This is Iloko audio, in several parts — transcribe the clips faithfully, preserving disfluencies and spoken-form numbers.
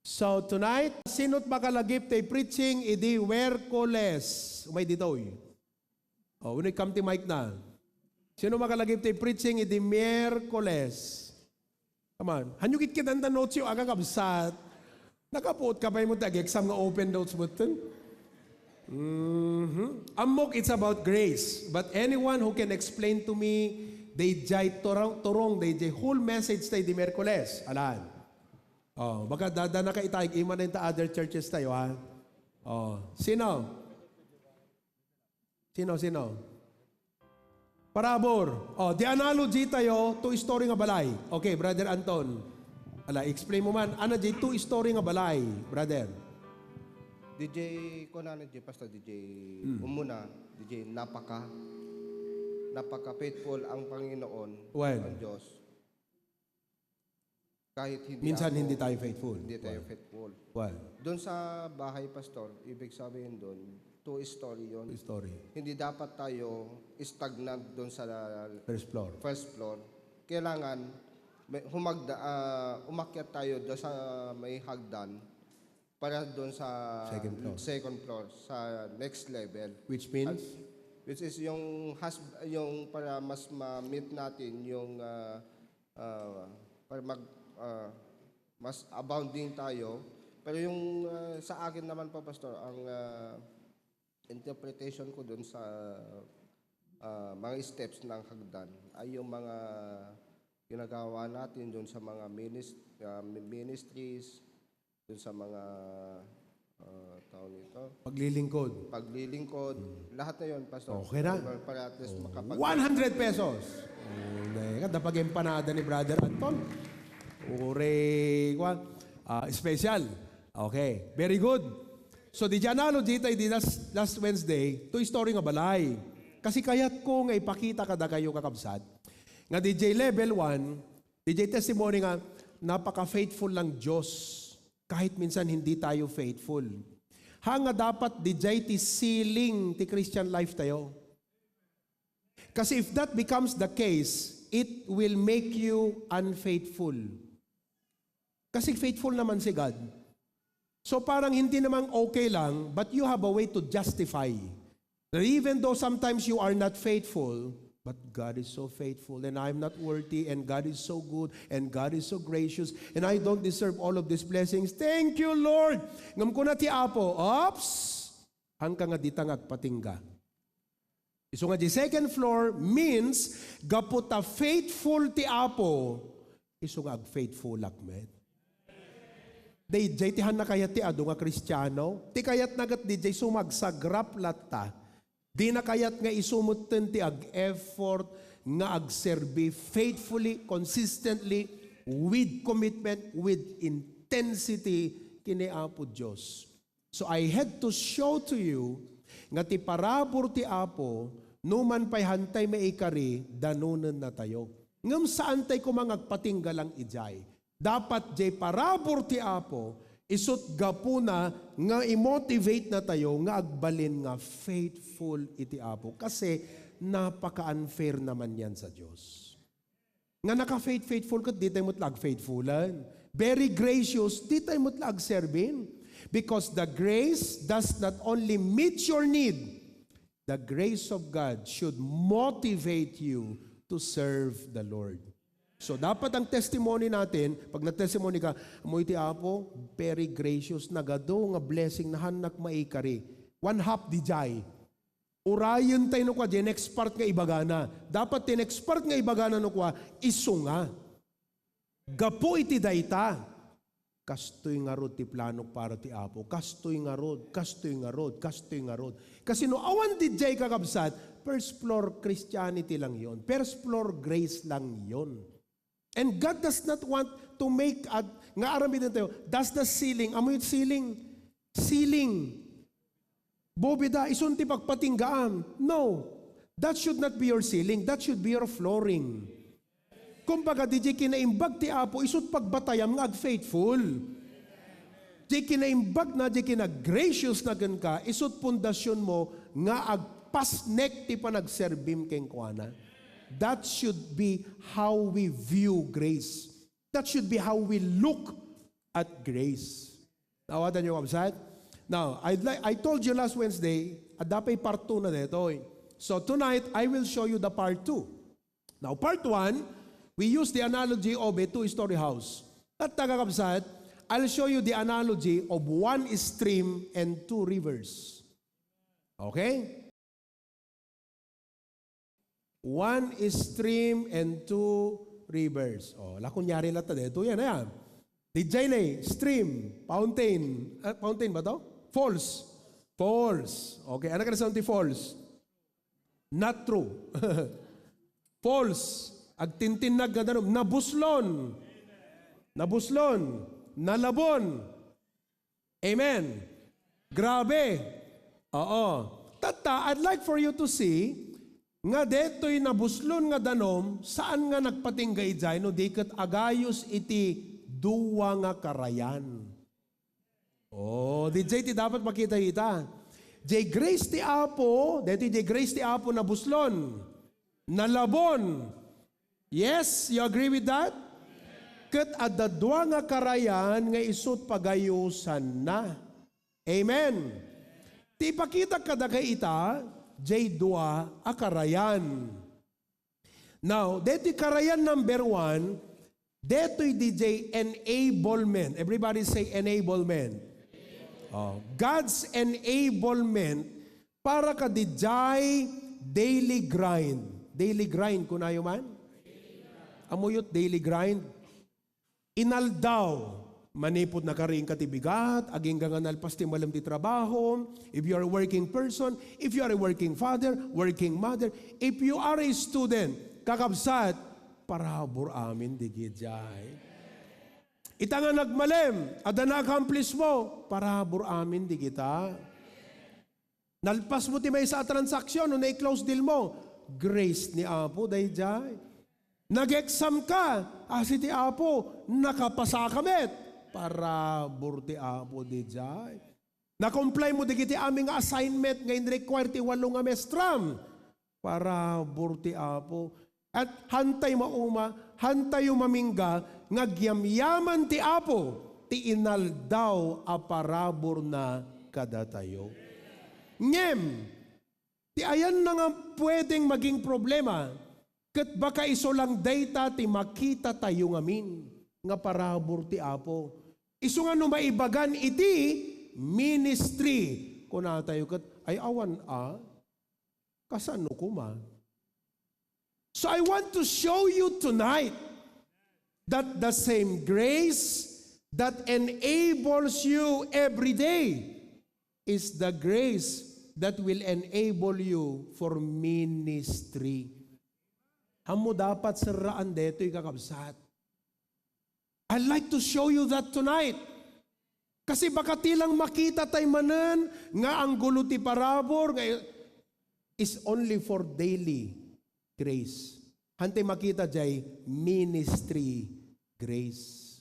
So tonight, sino't makalagip ti preaching idi Miyerkules? Umay ditoy. Oh, wenno ikam ti mic na. Sino makalagip ti preaching idi Miyerkules? Come on. Hanyo kitkitanta notes yo, aga kabsat. Nakapuot ka pay mo ti ag-exam nga open notes mo ten. Mhm. Ammok, it's about grace. But anyone who can explain to me, dayjay turong, turong, dayjay whole message ta idi Miyerkules. Alan. Oh, baka dada na ka itaig iman ta other churches tayo, ha? Oh, sino? Sino, sino? Parabur. Oh, di analogy tayo, two-story nga balay. Okay, Brother Anton. Ala, explain mo man. Ano, di two-story nga balay, brother? D J, kunana D J, Pastor D J, hmm. Umuna, D J, napaka, napaka faithful ang Panginoon, well, ang Diyos. Kahit hindi minsan ako, hindi tayo faithful. Hindi tayo well. Faithful. Well. Doon sa bahay, Pastor, ibig sabihin doon, two-story yon. Two-story. Hindi dapat tayo stagnant doon sa first floor. First floor. Kailangan may, humagda, uh, umakyat tayo doon sa may hagdan para doon sa second floor, second floor sa next level. Which means? At, which is yung has, yung para mas ma-meet natin yung uh, uh, para mag uh, mas abounding tayo. Pero yung uh, sa akin naman po, Pastor, ang uh, interpretation ko doon sa uh, mga steps ng hagdan ay yung mga ginagawa natin doon sa mga minis, uh, ministries, doon sa mga uh, tao nito. Paglilingkod. Paglilingkod. Hmm. Lahat na yon, Pastor. Okay na. Para, para at least oh, makapag- one hundred pesos. Oh, na, kada pag-empanada ni Brother Anton. Ure, kwa. Uh, special. Okay. Very good. So, di analogy tayo di last, last Wednesday, two-story nga balay. Kasi kayat ko nga ipakita kada kayo kakabsat, nga D J level one, D J testimony nga, napaka-faithful lang Diyos. Kahit minsan hindi tayo faithful. Ha nga dapat D J ti ceiling ti Christian life tayo. Kasi if that becomes the case, it will make you unfaithful. Kasi faithful naman si God. So parang hindi naman okay lang, but you have a way to justify. That even though sometimes you are not faithful, but God is so faithful, and I'm not worthy, and God is so good, and God is so gracious, and I don't deserve all of these blessings. Thank you, Lord! Ngem kuna ti Apo, oops! Hangka nga dita nga agpatingga. Isu nga di second floor means, gapu ta faithful ti Apo, isu nga agfaithfulak met. Dayjay ti hanna kayat ti adu nga Kristiano. Ti kayatna ket dayjay sumagsagrap latta. Dina kayat nga isu metten ti ag-effort nga agserbi faithfully, consistently, with commitment, with intensity ken ni Apo Dios. So I had to show to you nga ti parabur ti Apo, numan pay hantay maikari, danonennatayo. Ngem saantay koma nga agpatingga lang idiay. Dapat jay parabur ti Apo, isut gapuna nga i-motivate natayo nga agbalin nga faithful iti Apo. Kasi napaka-unfair naman yan sa Dios. Nga naka-faith, faithful ket di tayo met la agfaithfulan. Very gracious, di tayo met la agserbin. Because the grace does not only meet your need, the grace of God should motivate you to serve the Lord. So dapat ang testimony natin, pag nag-testimony ka, "Amoy ti Apo, very gracious, nagadu nga blessing, nahannak maikari." One half di jay. Urayen tayo no kua, di next part nga ibagana. Dapat ti next part nga ibagana no kua, isu nga. Gapu iti dayta, kastoy ngarud ti planok para ti Apo. Kastoy ngarud, kastoy ngarud, kastoy ngarud. Kasi no awan di jay kakabsat, first floor Christianity lang yon. First floor grace lang yon. And God does not want to make a, nga aramiden tayo, does the ceiling, amoy ceiling, ceiling. Bobida, isun ti pagpatinggaam. No. That should not be your ceiling. That should be your flooring. Kumbaga, di jay kinaimbag ti Apo, isut pagbatayam nga agfaithful. Jay kinaimbag na, jay kinagracious na kenka, isut pundasyon mo nga agpasnek ti panagserbim kenkuana. That should be how we view grace. That should be how we look at grace. Naawatan niyo, kabsat? Now, I'd like, I told you last Wednesday, adda pay part two na detoy. So tonight, I will show you the part two. Now, part one, we use the analogy of a two-story house. At taga kabsat, I'll show you the analogy of one stream and two rivers. Okay? One stream and two rivers. Oh, la kunyari latta detoy, ano yan? Dijay ne, stream, fountain. Ah, fountain ba to? Falls. Falls. Okay, ano ka na ti falls? Not true. Falls. Agtintinnag nga danum. Nabuslon. Nabuslon. Nalabon. Amen. Grabe. Oo. Tatta, I'd like for you to see nga detoy nabuslon nga danum, saan nga nagpatingga idiay no di ket agayus iti dua nga karayan. Oh, dijay ti dapat makita ita. Jay grace ti Apo, detoy jay grace ti Apo nabuslon, nalabon. Yes, you agree with that? Ket adda dua nga karayan nga isut pagayusanna. Amen. Ti ipakita kadagay ita, jay dua a karayan. Now, detoy karayan number one, detoy dijay enablement. Everybody say enablement. Oh, God's enablement para kadijay daily grind. Daily grind, kunayo man? Amuyot daily grind? Inaldaw, manipud nakariingka ti bigat, agingga nga nalpas ti malem ti trabaho, if you are a working person, if you are a working father, working mother, if you are a student, kakabsat, parabur amin digidiay. Ita nga nagmalem, adda na-accomplish mo, parabur amin digita. Nalpas mo ti maysa a transaksyon no na-close deal mo, grace ni Apo daydiay. Nag-exam ka, asi ti Apo, nakapasaka met. Parabur ti Apo daydiay. Na-comply mo dagiti amin nga assignment nga in-require ti walo nga mestram. Parabur ti Apo. At hantay mauma, hantayo mamingga nga agyamyaman ti Apo ti inaldaw a paraburna kadatayo. Ngem, ti ayanna nga pwedeng maging problema, ket baka isu lang dayta ti makitatayo ngamin nga parabur ti Apo. Isu nga no maibagan iti ministry, kunatayo ket, "Ay, awan a, kasano koma?" So I want to show you tonight that the same grace that enables you every day is the grace that will enable you for ministry. Ammo dapat serraan detoy, kakabsat. I'd like to show you that tonight. Kasi baka ti lang makita tay manen nga anggulo ti parabur nga is only for daily grace. Hantay makita jay ministry grace.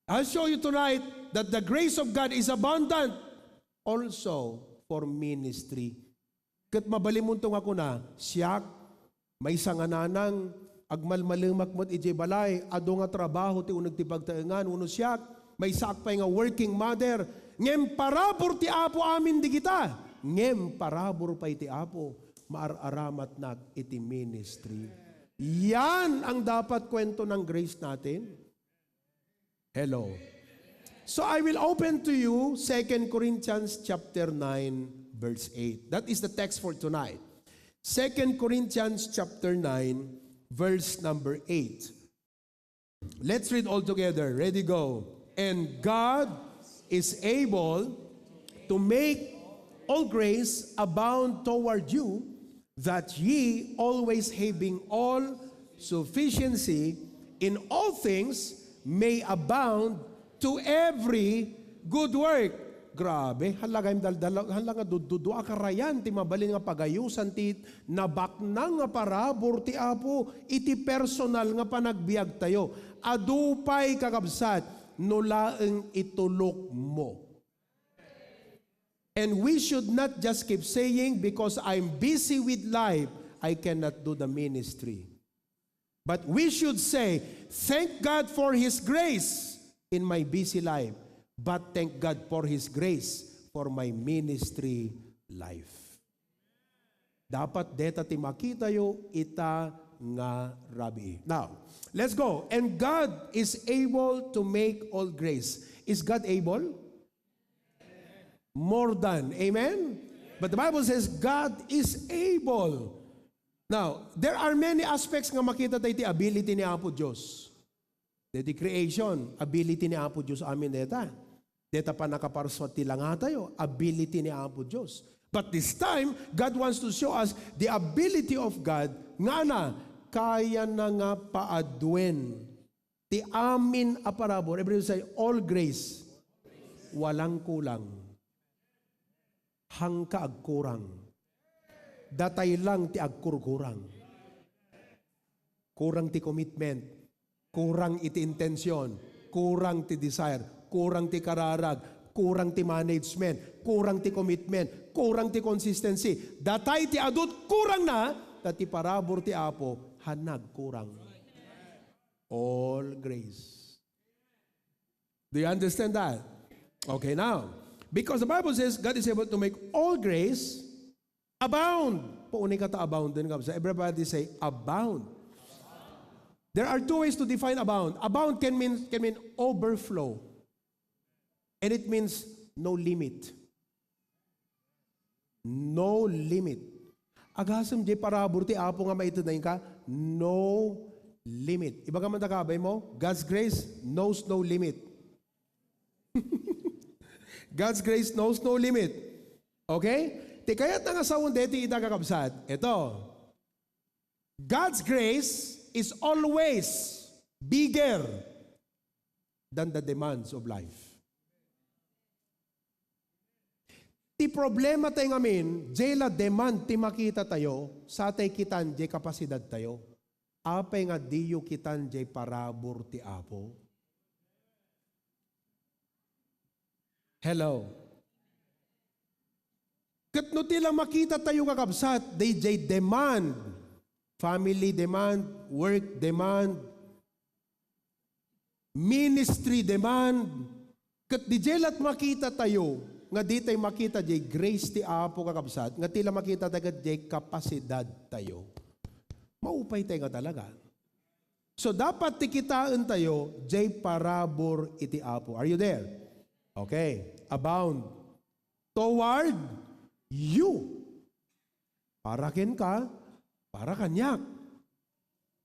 I'll show you tonight that the grace of God is abundant also for ministry. Ket mabalimonto nga kuna, siak, maysa nga nanang, agmalmalemak met idiay balay, adu nga trabaho ti uneg ti pagtaengan, wenno siak, maysaak pay nga working mother, ngem parabur ti Apo amin digita, ngem parabur pay ti Apo, maar-aramatnak iti ministry. Yan ang dapat kwento ng grace natin. Hello. So I will open to you Second Corinthians chapter nine, verse eight. That is the text for tonight. Second Corinthians chapter nine, verse number eight. Let's read all together. Ready, go. And God is able to make all grace abound toward you, that ye, always having all sufficiency in all things, may abound to every good work. Grabe, hala nga imdaldal, hala nga duddudo a karayan ti mabalin nga pagayusan ti nabaknang nga parabur ti Apo iti personal nga panagbiagtayo. Adu pay, kakabsat, no laeng itulok mo. And we should not just keep saying, "Because I'm busy with life, I cannot do the ministry." But we should say, "Thank God for His grace in my busy life. But thank God for His grace for my ministry life. Dapat deta ti makitayo ita nga rabii. Now, let's go. And God is able to make all grace. Is God able? More than. Amen? But the Bible says God is able. Now, there are many aspects nga makita tayo ti ability ni Apo Dios. Deti creation, ability ni Apo Dios amin deta. Deta pannakaparsua ti langatayo, ability ni Apo Dios. But this time, God wants to show us the ability of God nga ana, kaya na nga paaduen ti amin a parabur. Everyone say, "All grace." Walang kulang. Hangka agkurang. Datay lang ti agkurkurang. Kurang ti commitment. Kurang iti intention. Kurang ti desire. Kurang ti kararag. Kurang ti management. Kurang ti commitment. Kurang ti consistency. Datay ti adut kurang na, ta ti parabur ti Apo, han nagkurang. All grace. Do you understand that? Okay, now, because the Bible says God is able to make all grace abound. Paunay ka ta abound din, kabsa. Everybody say, abound. There are two ways to define abound. Abound can mean, can mean overflow. And it means no limit. No limit. Agasem, jay parabur ti Apo nga maited na inka, no limit. Ibaga man ta kabay mo, God's grace knows no limit. God's grace knows no limit. Okay? Ti kayat na nga sawen deti ita, kakabsat. Ito. God's grace is always bigger than the demands of life. Ti problema tayo ngamin, jay la demand ti makita tayo, sa tay kitan jay kapasidad tayo. Apay nga diyo kitan jay parabur ti Apo? Hello? Ket no ti la makita tayo, kakabsat, dayjay demand, family demand, work demand, ministry demand, ket di jay lat makita tayo, nga di tay makita jay grace ti Apo, kakabsat, nga ti la makita tayo ket jay kapasidad tayo. Maupay tayo nga talaga. So, dapat ti kitaen tayo, jay parabur iti Apo. Are you there? Okay. Abound toward you. Para kenka, para kaniak.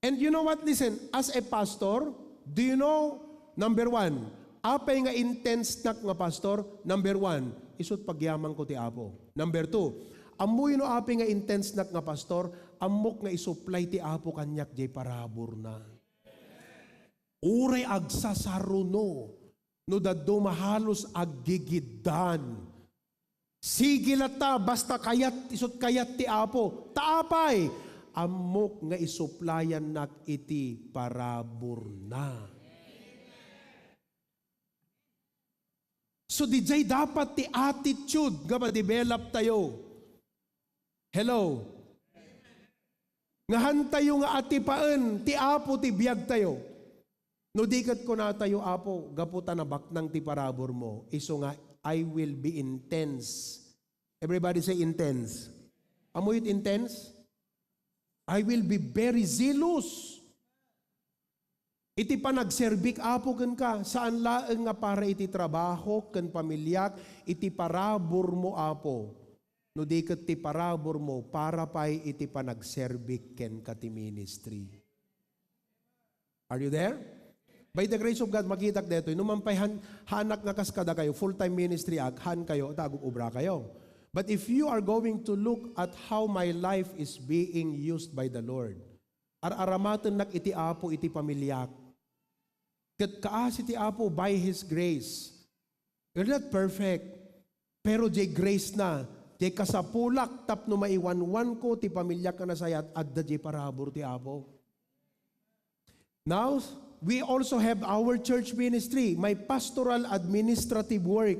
And you know what? Listen, as a pastor, do you know, number one, apay nga intense nak nga pastor? Number one, isut pagyaman ko ti Apo. Number two, ammoyo no apay nga intense nak nga pastor, ammok nga isuplay ti Apo kaniak jay paraburna. Uray agsasaruno, no dadduma halos aggigiddan. Sige latta, basta kayat, isut kayat ti Apo. Ta apay? Ammok nga isuplayannak iti paraburna. So, dijay dapat ti attitude nga ma-develop tayo. Hello? Nga hantayo nga atipaen ti Apo ti biag tayo. No di ket kunatayo, "Apo, gapu ta nabaknang ti parabur mo, isu nga I will be intense." Everybody say, "Intense." Ammoyo ti intense? "I will be very zealous." Iti panagserbik, Apo, kenka, saan laeng nga para iti trabahok ken pamiliak, iti paraburmo, Apo. No di ket ti paraburmo, para pay iti panagserbik kenka ti ministry. Are you there? By the grace of God, makitak detoy. No man pay han-, haanak nga kas kadakayo, full-time ministry ak, haan kayo, ta agub-ubra kayo. But if you are going to look at how my life is being used by the Lord, ar-aramatennak iti Apo iti pamiliak. Ket kaasi ti Apo by His grace. You're not perfect. Pero jay grace na, jay kasapulak tapno maiwanwanko ti pamiliak a nasayaat, adda jay parabur ti Apo. Now, we also have our church ministry, my pastoral administrative work.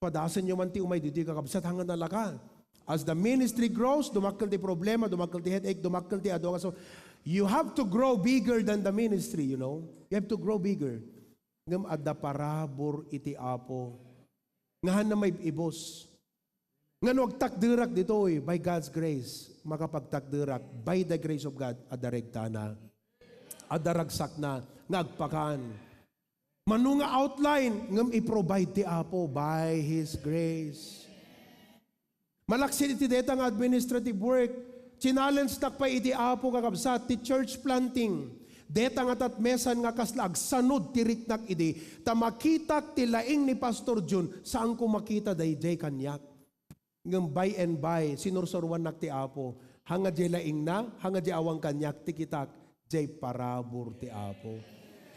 Padasenyo man ti umay ditoy, kakabsat, hangan nalaka. As the ministry grows, dumakkel ti problema, dumakkel ti headache, dumakkel ti adu a kas-, so, you have to grow bigger than the ministry, you know. You have to grow bigger. Ngem adda parabur iti Apo. Nga hanna maib-ibus. Nga no agtakderak ditoy, by God's grace, makapagtakderak, by the grace of God, adda regtana. Adda ragsakna, nga agpakan. Mano nga outline, ngem i-provide ti Apo by His grace. Malaksid iti deta nga administrative work, chinalengenak pay iti Apo, kakabsat, ti church planting. Deta nga tatmesan nga kasla agsanod ti riknak idi, ta makitak ti laing ni Pastor Jun, saanko makita daydiay kaniak. Ngem by and by, sinursuruannak ti Apo. Hanga diay laingna, hanga diay awan kaniak ti kitak, diay parabur ti Apo.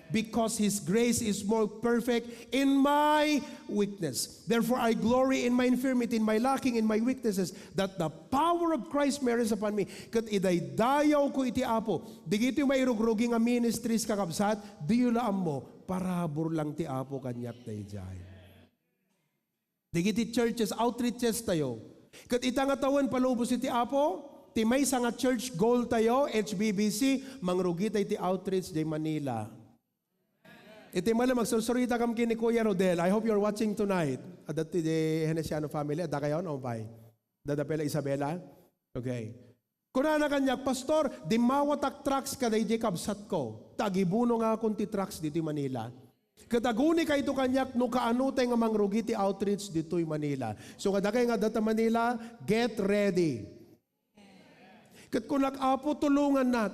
Because His grace is more perfect in my weakness. Therefore, I glory in my infirmity, in my lacking, in my weaknesses, that the power of Christ may rest upon me. Ket idaydayawko iti Apo. Digitoy mairugrugi nga ministries, kakabsat, diyo la ammo, parabur lang ti Apo kaniak daydiay. Dagiti churches, outreaches tayo. Ket ita nga tawen, palubos iti Apo, ti maysa nga church goal tayo, H B B C, mangrugi tayo iti outreach diay Manila. Iti malam, agsursuritakam ken ni Kuya Rodel. I hope you're watching tonight. Adda ti di Henesiano family, adda kayo, no, pay? Adda pay la Isabela? Okay. Kunana kaniak, "Pastor, dimmawatak tracts kadaydiay kabsatko. Ta agibuno nga akon ti tracts ditoy Manila. Ket agunikayto kaniak no kaano tay nga mangrugi ti outreach ditoy Manila." So, kadakay nga adda ta Manila, get ready. Ket kunak, "Apo, tulongannak.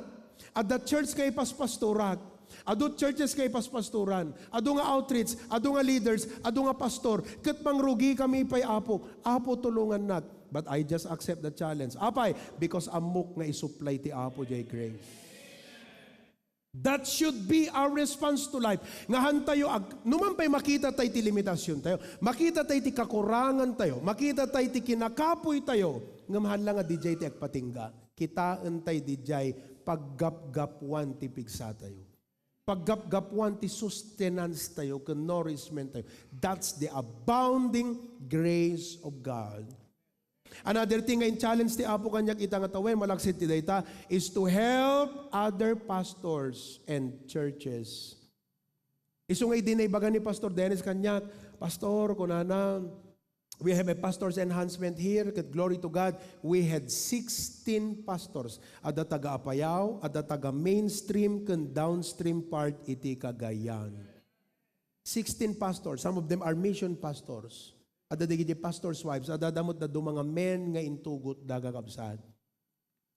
Adda church nga ipaspastorak. Adu churches nga ipaspastoran. Adu nga outreach, adu nga leaders, adu nga pastor. Ket mangrugikami pay, Apo. Apo, tulongannak." But I just accept the challenge. Apay? Because ammok nga isuplay ti Apo diay grace. That should be our response to life. Nga han tayo, ag-, numan pay makita tay ti limitasion tayo, makita tay ti kakurangan tayo, makita tay ti kinakapoy tayo, ngem han la nga didiay ti agpatingga. Kitaen tay didiay paggapgapuan ti pigsa tayo. Paggapgapuan ti sustenance tayo ken nourishment tayo. That's the abounding grace of God. Another thing nga in-challenge ti Apo kaniak ita nga tawen, malaksid ti dayta, is to help other pastors and churches. Isu nga idi naibaga ni Pastor Dennis kaniak, "Pastor," kunana, "we have a pastor's enhancement here, ket glory to God, we had sixteen pastors. Adda taga Apayao, adda taga mainstream ken downstream part iti Cagayan." Sixteen pastors, some of them are mission pastors. Adda dagiti pastors' wives, adda met dadduma nga men nga intugotda, kakabsat.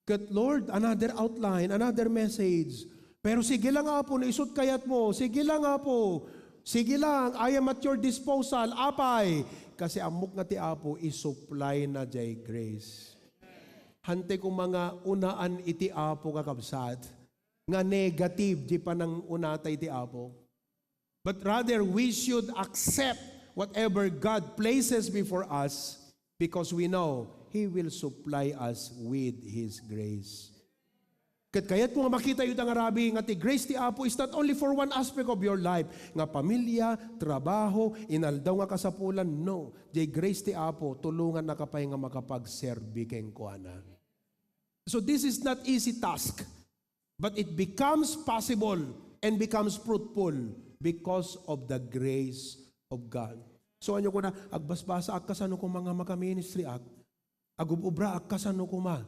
Ket, "Lord, another outline, another message. Pero sige lang, Apo, no isut kayatmo. Sige lang, Apo. Sige lang, I am at your disposal." Apay, kasi ammok nga ti Apo, isuplay na diay grace. Hantay koma nga unaan iti Apo, kakabsat, nga negative di panangunata iti Apo. But rather, we should accept whatever God places before us because we know He will supply us with His grace. Ket kayatko nga makita yu ta nga rabi nga ti grace ti Apo is not only for one aspect of your life, nga pamilya, trabaho, inaldaw nga kasapulan, no. Diay grace ti Apo, tulongannaka pay nga makapagserbi kenkuana. So this is not easy task. But it becomes possible and becomes fruitful because of the grace of God. So, ania kuna, "Agbasbasaak kasano koma nga makaministriak. Agub-ubraak kasano koma."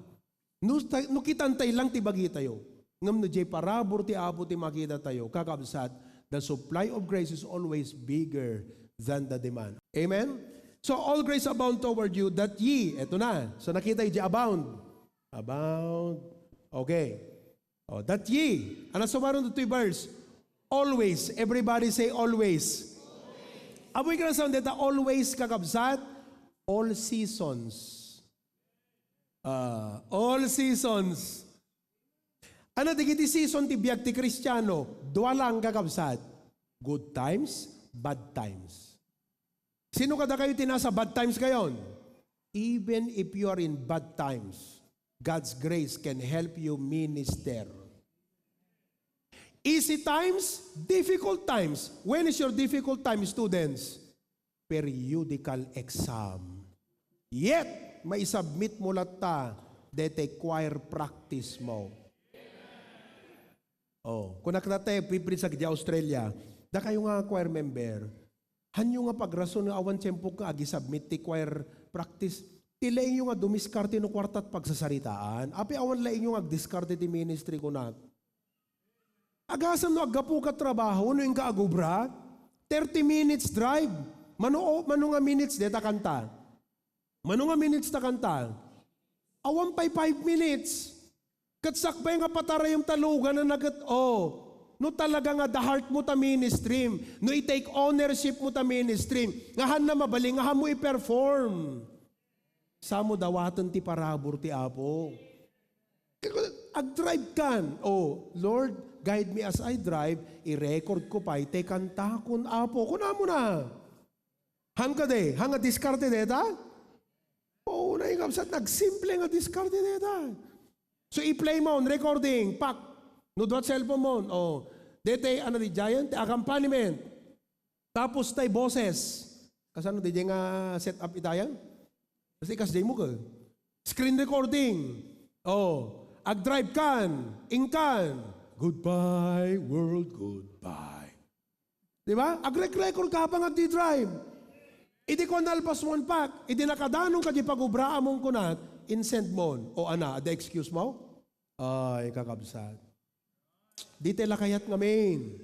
No, ta-, no kitantay lang ti bagitayo. Ngem no diay parabur ti Apo ti makitatayo, kakabsat, the supply of grace is always bigger than the demand. Amen? "So all grace abound toward you that ye," eto na. So, nakita, diay abound. Abound. Okay. Oh, "that ye." Ano sumaron ditoy verse? Always. Everybody say, "Always." Amoy ka na sound data, always, kakabsat? All seasons. Ah, all seasons. Ano, dagiti season ti biag ti Kristiano? Dua lang, kakabsat. Good times, bad times. Sino kadakayo ti nasa bad times ngayon? Even if you are in bad times, God's grace can help you minister. Easy times, difficult times. When is your difficult time, students? Periodical exam. Yet, maisubmit mo latta daytay choir practice mo. Oh, kunak dayta, piprisag di Australia. Dakayo nga choir member, hanyo nga pagrason nga awan tiempo nga agi-submit ti choir practice. Ti laingyo nga dumiskarte no kuartat pagsasaritaan. Apay awan laingyo nga agdiskarte ti ministry kunak. Agasem no aggapu ka trabaho, no inka agubra, thirty minutes drive. Mano, mano nga minutes deta kanta? Mano nga minutes ta kanta? Awan pay five minutes. Ket sakbay nga patarayem ta lugananna ket, oh, no talaga nga the heart mo ta ministry, no i-take ownership mo ta ministry, nga hanna mabalin nga hanmo i-perform. Samo dawaten ti parabur ti Apo. Agdrive kan, oh, Lord, guide me as I drive, i-record ko pay ti kantakon, Apo. Kunamona. Hang kadi, hang nga diskarte deta? Oo, nay, kabsat, nagsimple nga diskarte deta. So, i-play mo, recording, pak. No, duat cellphone mo, oh. Dete, ano, di Giant, accompaniment. Tapos, tay boses. Kasano, di nga set up itayan? Kasi kas di mo ka. Screen recording. Oh, agdrive kan, ingkan. Goodbye, world, goodbye. Di ba? Agrek-record ka habang agdi-drive. Idi ko nalpas mo pak, idi nakadanon ka di pagubraam mo kunat, insend mo. O ana, ada excuse mo? Ay, kakabsat. Di te lakayat ngamin.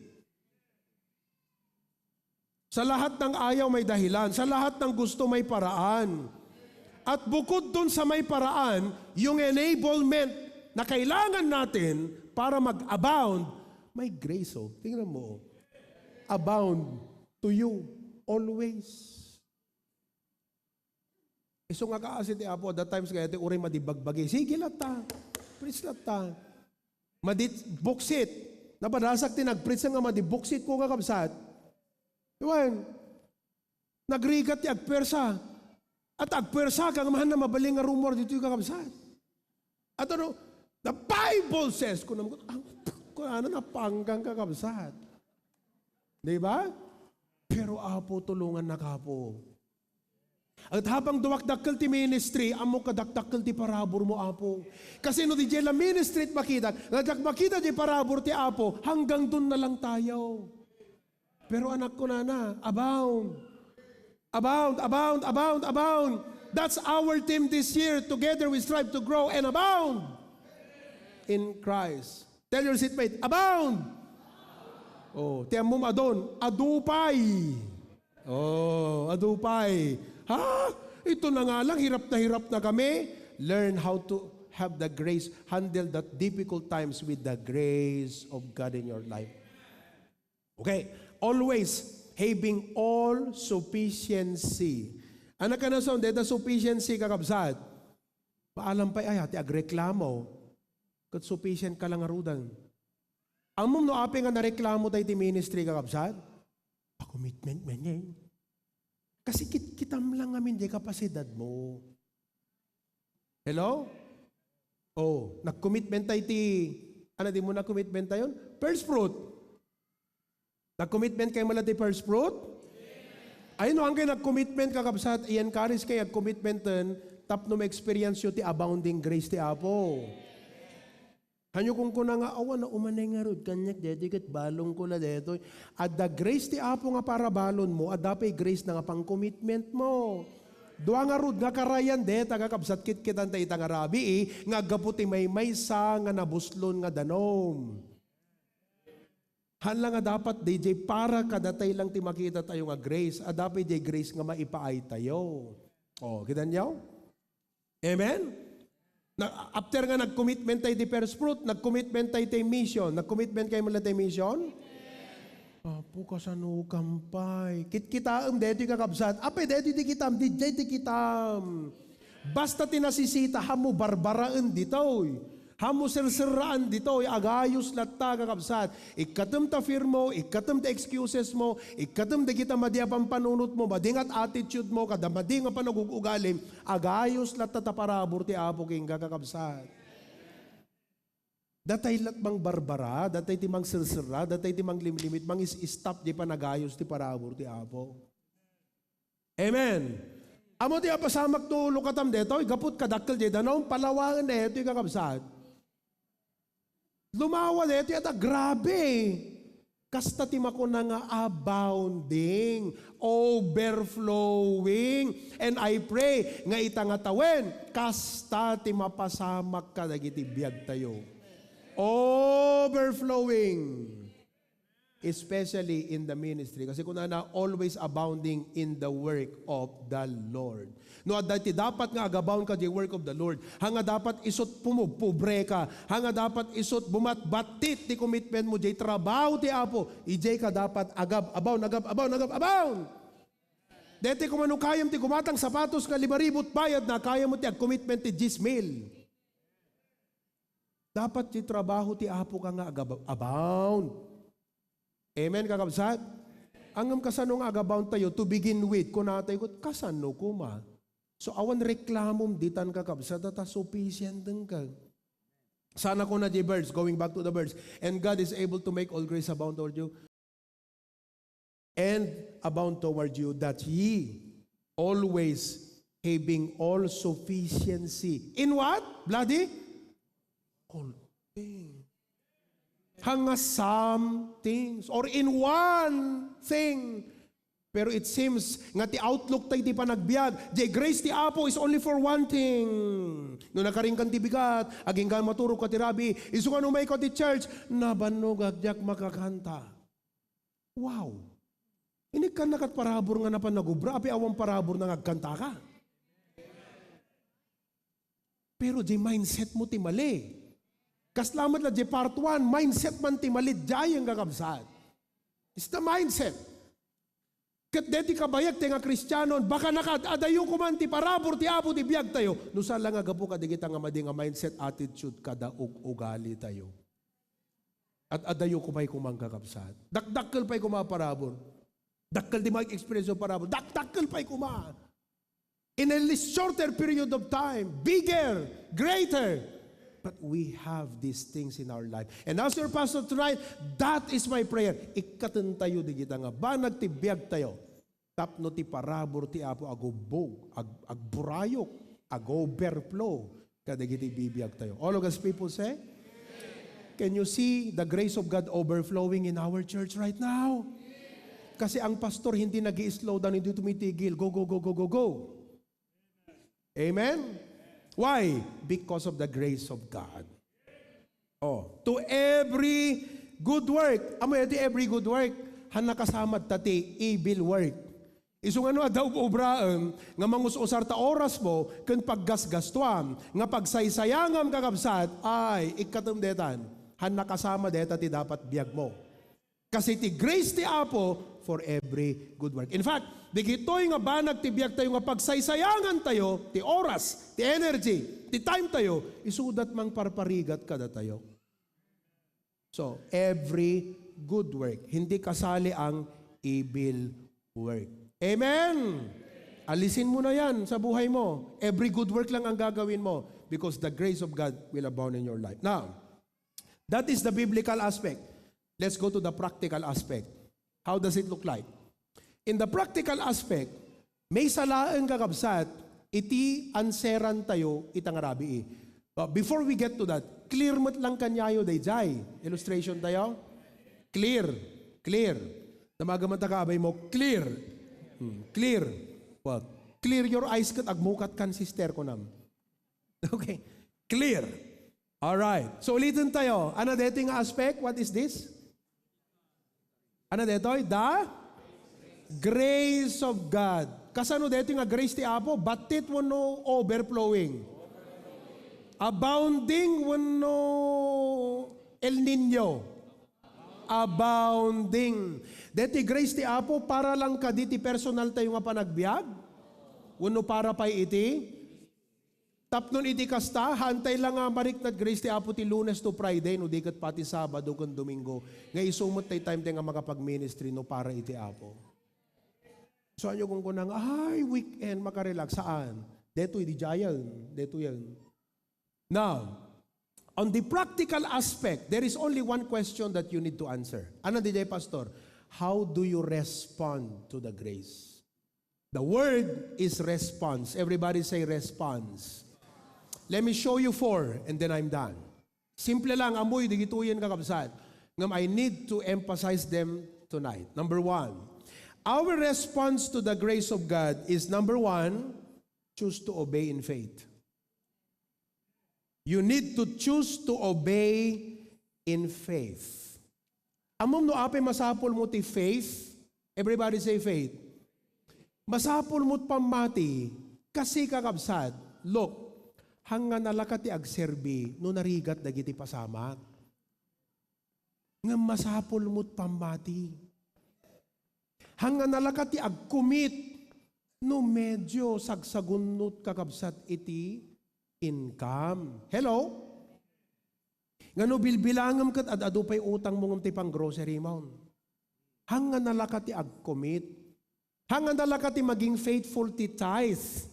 Sa lahat ng ayaw may dahilan, sa lahat ng gusto may paraan. At bukod dun sa may paraan, yung enablement na kailangan natin para mag-abound, may grace, oh. Tingnan mo, oh. Abound to you always. Isu nga kaasi ti Apo, that times kaya ti uray madi bagbagi. Sige latta. Preach latta. Madi buksit. Napadasak ti nagpreach nga madi buksit ko, kakabsat. Iwan. Nagrigat ti agpersa. At agpersa ka, nga mahan na mabalin nga rumor dito, kakabsat. At ano, "The Bible says," kunam ko, "Ah, kunana, napanggang, kakabsat." Di ba? Pero, Apo, tulungan na ka, Apo. At habang dumakdakkel ti ministry, ammo kadakdakkel ti parabur mo, Apo. Kasi no di la ministry ti makita, nga diak makita ti parabur ti Apo, hanggang dun na lang tayo. Pero anak ko, nana, abound. Abound, abound, abound, abound. That's our theme this year. Together we strive to grow and abound in Christ. Tell your seatmate, abound! Oh, ti ammom adun, adu pay. Oh, adu pay. Ha? Ito na nga lang, hirap na hirap na kami. Learn how to have the grace, handle that difficult times with the grace of God in your life. Okay, always having all sufficiency. Ano ka na son, deta sufficiency, kakabsat? Maalam pay aya ti agreklamo. Ket sufficient ka lang ngaruden. Ammom no apay nga nareklamo tayo ti ministry, kakabsat? Pa-commitment man yan. Kasi kit-, kitam lang ngamin di kapasidad mo. Hello? Oh, nag-commitment tayo ti, ano di mo na-commitment tayo? First fruit. Nag-commitment kayo mala ti first fruit? Ay, no, ang kayo nag-commitment, kakabsat, i-encourage kayo, nag-commitment din, tapno ma-experience yo ti abounding grace ti Apo. Hanyo kung kuna nga, "Awan na umanay ngarud, kanyak deti ket balon ko la detoy." Adda grace ti Apo nga para balon mo, adda pay grace na nga pang-commitment mo. Dua ngarud nga karayan deta, kakabsat, kitkitan ta ita nga rabii, nga aggapu ti maymaysa nga nabuslon nga danum. Haan la nga dapat D J para kadatay lang ti makita tayo nga grace, adda pay diay grace nga maipaay tayo. Oh, kitan niyo? Amen? Na, after nga nag-commitment tayo ti first fruit, nag-commitment tayo ti mission. Nag-commitment kayo mula ti mission? Apo, kasano kampay? Kitkitaem, detoy kakabsat. Apay, detoy ti kitam, di, detoy ti kitam. Basta ti nasisita, hamo barbaraen ditoy. Hamo serserraan ditoy, agayos latta, kakabsat. Ikkatem ta firmo, ikkatem ta excuses mo, ikkatem dagita madi a pampanunot mo, madi nga attitude mo, kada madi nga panagug-ugalim, agayos latta ta parabur ti Apo kenka, kakabsat. Datay lat mangbarbara, datay ti mangserserra, datay ti manglimlimit, mangis-stop di panagayos ti parabur ti Apo. Amen. Amo ti apasamak no lukatam detoy, gaput kadakkel diay danum, palawaen detoy, kakabsat. Lumawa detoy, ata grabe. Kasta ti makuna nga abounding, overflowing. And I pray nga ita nga tawen, kasta ti mapasamak kadagiti biagtayo. Overflowing. Especially in the ministry. Kasi kunana, always abounding in the work of the Lord. No, adda ti dapat nga agabound ka diay work of the Lord. Haan nga dapat isut' pumo-, pobre ka. Haan nga dapat isut' bumatbattit ti commitment mo diay trabaho ti Apo. Idiay ka dapat agab-, abound, agab-, abound, agab-, abound. Deti koma no kayam ti gumatang sapatos nga lima ribu ti bayadna, kayam met ti agcommitment ti dies mil. Dapat ti trabaho ti Apo ka nga agab-, abound. Amen, kakabsat? Ngem kasano nga agabound tayo to begin with? Kuna tayo, "Kasano koma?" So, awan reklamom ditan, kakabsat, ta sufficient ka. Sana kuna di verse, going back to the verse, "And God is able to make all grace abound toward you, and abound toward you, that ye, always having all sufficiency." In what? Bloody? All things. Haan nga some things or in one thing. Pero it seems nga ti outlook tayo ti panagbiag, the grace ti Apo is only for one thing. No nakarinkan ti bigat, agingga maturog ka ti rabii, isu nga no umay ka ti church, nabannogak diak makakanta. Wow! Inikkan na kat parabur nga napan nagubra, api awan parabur nga agkanta ka. Pero di mindset mo ti mali. Kasla met la di part one, mindset man ti mali, diay nga kakabsat. It's the mindset. Ket deti kabayag ti nga Kristianon, baka nakaad-adayo koman ti parabur ti Apo ti biag tayo, no saan la nga gapu kadagita nga madi nga mindset, attitude, kada ug-ugali tayo. Ad-adayo ko pay koman, kakabsat. Dakdakkel pay koma a parabur. Dakkel ti mga experience of parabur. Dakdakkel pay koma. In a shorter period of time, bigger, greater. But we have these things in our life. And as your pastor tonight, that is my prayer. Ikkaten tayo digita nga banag ti biag tayo. Tapno ti parabur ti Apo agubbog, ag-, agburayok, ag-overflow kadagiti bibiag tayo. All of us people say, can you see the grace of God overflowing in our church right now? Kasi ang pastor hindi nag-i-slow down, hindi tumitigil. Go, go, go, go, go, go. Amen? Why? Because of the grace of God. Oh, to every good work. Amo iti every good work. Haan nakasama ta ti evil work. Isu nga no adda ub-ubraem nga mangus-usar ta oras mo ken paggasgastuam nga pagsaysayangam, kakabsat, ay, ikkatem detan. Haan nakasama deta ti dapat biag mo. Kasi ti grace ti Apo for every good work. In fact, digitoy nga banag ti biag tayo nga pagsaysayangan tayo, ti oras, ti energy, ti time tayo, isudat mangparparigat kadatayo. So, every good work. Hindi kasali ang evil work. Amen! Alisin mo na yan sa buhay mo. Every good work lang ang gagawin mo because the grace of God will abound in your life. Now, that is the biblical aspect. Let's go to the practical aspect. How does it look like? In the practical aspect, maysa laeng, kakabsat, iti answeran tayo ita nga rabii. But before we get to that, clear met lang kaniayo daydiay. Illustration tayo. Clear. Clear. Damagan man ta kaabay mo, clear. Hmm, clear. What? Clear your eyes ket agmukat kan, sister, kunam. Okay. Clear. All right. So, uliten tayo. Ano deti nga aspect? What is this? Ano detoy? The grace of God. Kasano deti nga grace ti Apo? Battit wenno overflowing? Abounding wenno El Nino? Abounding. Deti grace ti Apo para lang kadi ti personal tayo nga panagbiag? Wenno para pay iti Tapnon iti kasta, haantay la nga mariknad grace ti Apo ti Lunes to Friday, no di ket pati Sabado ken Domingo, nga isu met tay time tay nga makapag-ministry no para iti Apo. So, anyo kunkuna nga, "Ay, weekend, makarelax." Saan? Detoy, di diayen. Detoyen. Now, on the practical aspect, there is only one question that you need to answer. Ano di jay, Pastor? How do you respond to the grace? The word is response. Everybody say response. Let me show you four and then I'm done. Simple lang, ammoy, digitoyen, kakabsat. Ngem I need to emphasize them tonight. Number one, our response to the grace of God is, number one, choose to obey in faith. You need to choose to obey in faith. Ammom no apay masapul mo ti faith? Everybody say faith. Masapul mo pammati, kasi kakabsat, look, hanganala ka ti agserbi no narigat dagiti pasamak. Ngem masapul mo't pammati. Hanganala ka ti agkumit no medyo sagsagunnot kakabsat iti income. Hello? Nga no bilbilangem ket ad-adu pay utangmo ngem ti pang-grocery mo. Hanganala ka ti agkumit. Hanganala ka ti maging faithful ti tithe.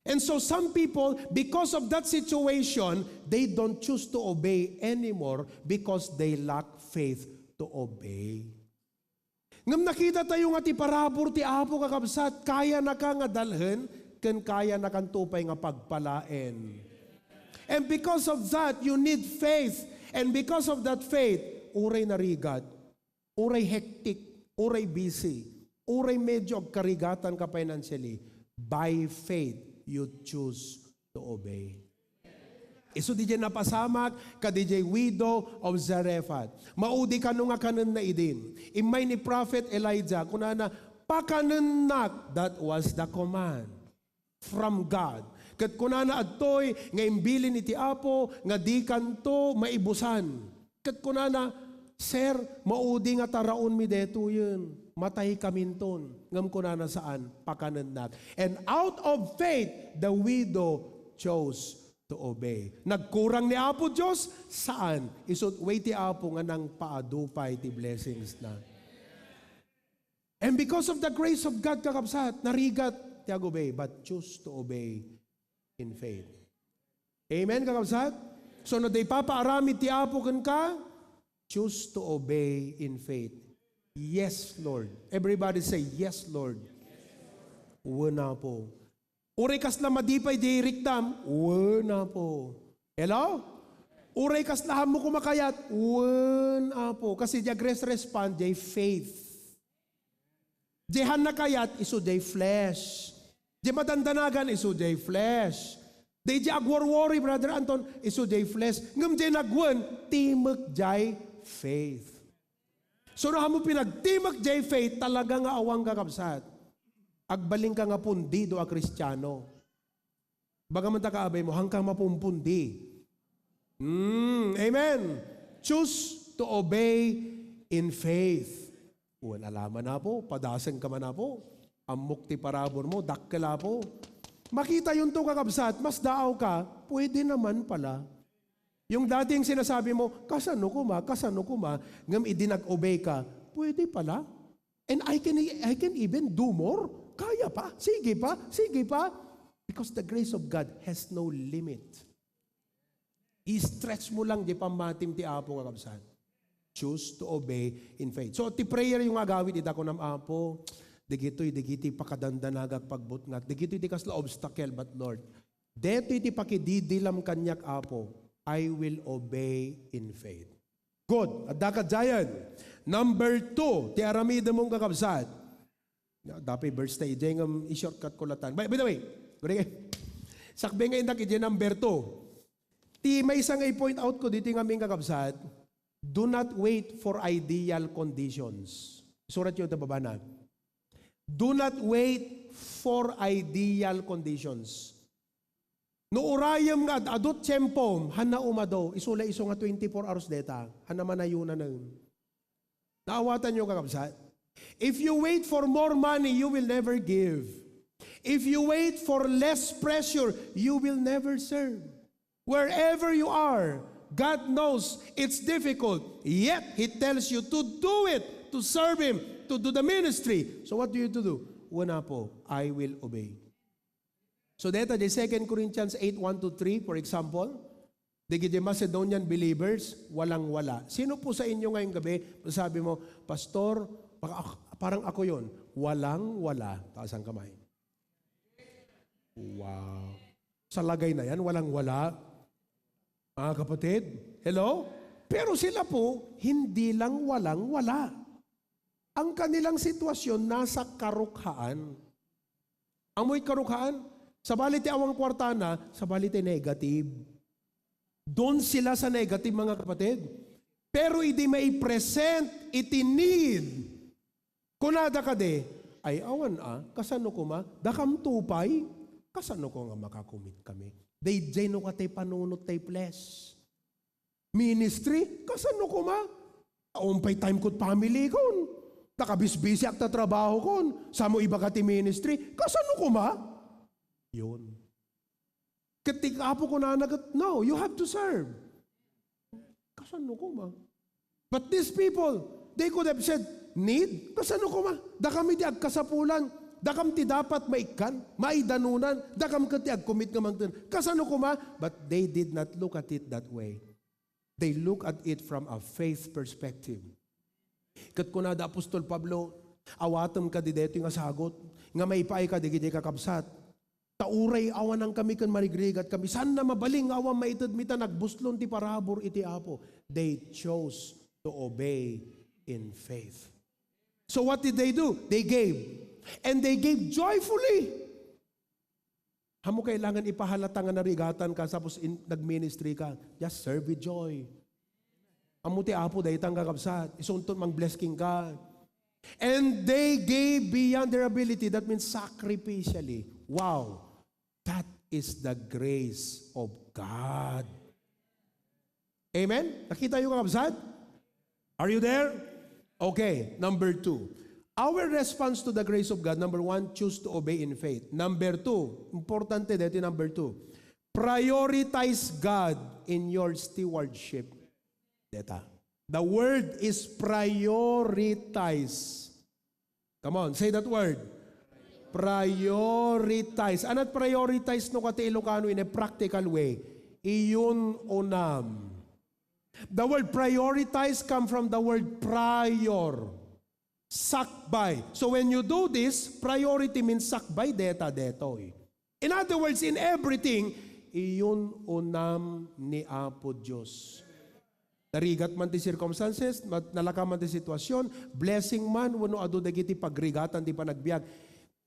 And so some people, because of that situation, they don't choose to obey anymore because they lack faith to obey. Ngem nakita tayo nga ti parabur ti Apo, kakabsat, kayana ka nga dalhen, ken kayana kanto pay nga pagpalaen. And because of that, you need faith. And because of that faith, uray narigat, uray hectic, uray busy, uray medyo agkarigatan ka financially, by faith, you choose to obey. Isu didiay napasamak, kadidiay widow of Zarephath. Maudi kano nga kanenna idin. Immay ni Prophet Elijah, kunana, "Pakanennak," that was the command from God. Ket kunana adtoy nga imbilin iti Apo nga dikanto maibusan. Ket kunana, "Sir, maudi nga taraonmi detoyen. Mataykaminton." Ngem kunana, "Saan, pakanennak." And out of faith, the widow chose to obey. Nagkurang ni Apo Dios? Saan. Isu met ti Apo nga nangpaadu pay ti blessings na. And because of the grace of God, kakabsat, narigat ti ag-obey, but choose to obey in faith. Amen, kakabsat? So, no adda ipapaaramid ti Apo kenka, choose to obey in faith. Yes, Lord. Everybody say, "Yes, Lord." Wen, Apo. Uray kasla madi pay diay riktam, wen, Apo. Hello? Uray kasla haanmo koma kayat, wen, Apo. Kasi diay agres-respond, diay faith. Diay haanna kayat, isu diay flesh. Diay madandanagan, isu diay flesh. Diay agworwori, Brother Anton, isu diay flesh. Ngem diay nagwen, timek diay faith. So, no haanmo pinagtimek diay faith, talaga nga awan, kakabsat. Agbalinka nga pundido a Kristiano. Baga man ta kaabay mo, haanka mapumpundi. Hmm, amen. Choose to obey in faith. Wen, alaman, Apo, padasengka man, Apo. Ammok ti paraburmo, dakkel, Apo. Makitayonto, kakabsat, masdaaw ka, pwede naman pala. Yung dating sinasabi mo, "Kasano koma, kasano koma," ngem idi nag-obey ka, pwede pala. And I can, I can even do more. Kaya pa, sige pa, sige pa. Because the grace of God has no limit. I-stretch mo lang diay pammatim ti Apo, kakabsat. Choose to obey in faith. So, ti prayer yung agawid, ita kunam, "Apo, digitoy, digiti pakadandanagak pagbutngak. Digitoy ti kasla obstacle, but Lord, detoy ti pakididilam kaniak, Apo. I will obey in faith." Good. Adda ka, Zion. Number two, ti aramidem, kakabsat. Dapat verse tayo, diay ngem i-shortcut ko latan. By, by the way, sakbay nga indak iti number two. Ti maysa nga i-point out ko ditoy ngamin, kakabsat, do not wait for ideal conditions. Surat yo ta babana. Do not wait for ideal conditions. No urayem nga ad-adu ti tiempom, haanna umadu, isu la isu nga twenty-four hours deta, haanna manayunanen. Naawatan yo, kakabsat? If you wait for more money, you will never give. If you wait for less pressure, you will never serve. Wherever you are, God knows it's difficult, yet He tells you to do it, to serve Him, to do the ministry. So what do you to do? Wen, Apo, I will obey. So deta diay Second Corinthians eight, one to three, for example, dagiti Macedonian believers, walang-wala. Sino po sa inyo ngayong gabi, sabi mo, "Pastor, baka ak-, parang ako yun." Walang-wala. Taas ang kamay. Wow. Sa lagay na yan, walang-wala. Mga kapatid, hello? Pero sila po, hindi lang walang-wala. Ang kanilang sitwasyon nasa karukhaan. Amoy karukhaan, sabali ti awan kuartana, sabali ti negative. Doon sila sa negative, mga kapatid. Pero idi maipresent iti need, kunada kadi, "Ay, awan a, kasano koma? Dakam tupay? Kasano ko nga makakumit kami?" Daydiay no katay panunot tay flesh. Ministry? Kasano koma? Awan pay time kod family kon. Nakabisbisi ak ta trabaho kon. Samo ibaga ti ministry? Kasano koma? Yun. Ket ti Apo kunana ket, "No, you have to serve." Kasano koma? But these people, they could have said, "Need? Kasano koma? Dakam iti agkasapulan. Dakam ti dapat maikkan, maidanunan. Dakam ket ti agkumit nga mangted. Kasano koma?" But they did not look at it that way. They look at it from a faith perspective. Ket kuna da Apostol Pablo, "Awatem kadi daytoy nga sagut, nga maipaay kadi dagiti kakabsat. Ta uray awanan kami ken marigrigat kami, saan na mabalin nga awan maitedmi ta nagbuslon ti parabur iti Apo." They chose to obey in faith. So what did they do? They gave. And they gave joyfully. Ammo kailangan ipahalata nga narigatan ka, tapos in, nag-ministry ka. Just serve with joy. Ammo ti Apo, daytan kakabsat. Isunton mang blessing ka. And they gave beyond their ability. That means sacrificially. Wow. That is the grace of God. Amen? Nakita niyo, kakabsat? Are you there? Okay, number two. Our response to the grace of God, number one, choose to obey in faith. Number two, importante dito, number two, prioritize God in your stewardship. Deta. The word is prioritize. Come on, say that word. Prioritize. Anat prioritize no kati Ilocano in a practical way? Iyun-unam. The word prioritize come from the word prior. Sakbay. So when you do this, priority means sakbay deta detoy. In other words, in everything, iyun-unam ni Apo Dios. Narigat man ti circumstances, ma-, nalaka man ti sitwasyon, blessing man, wenno adu dagiti pagrigatan ti panagbiag,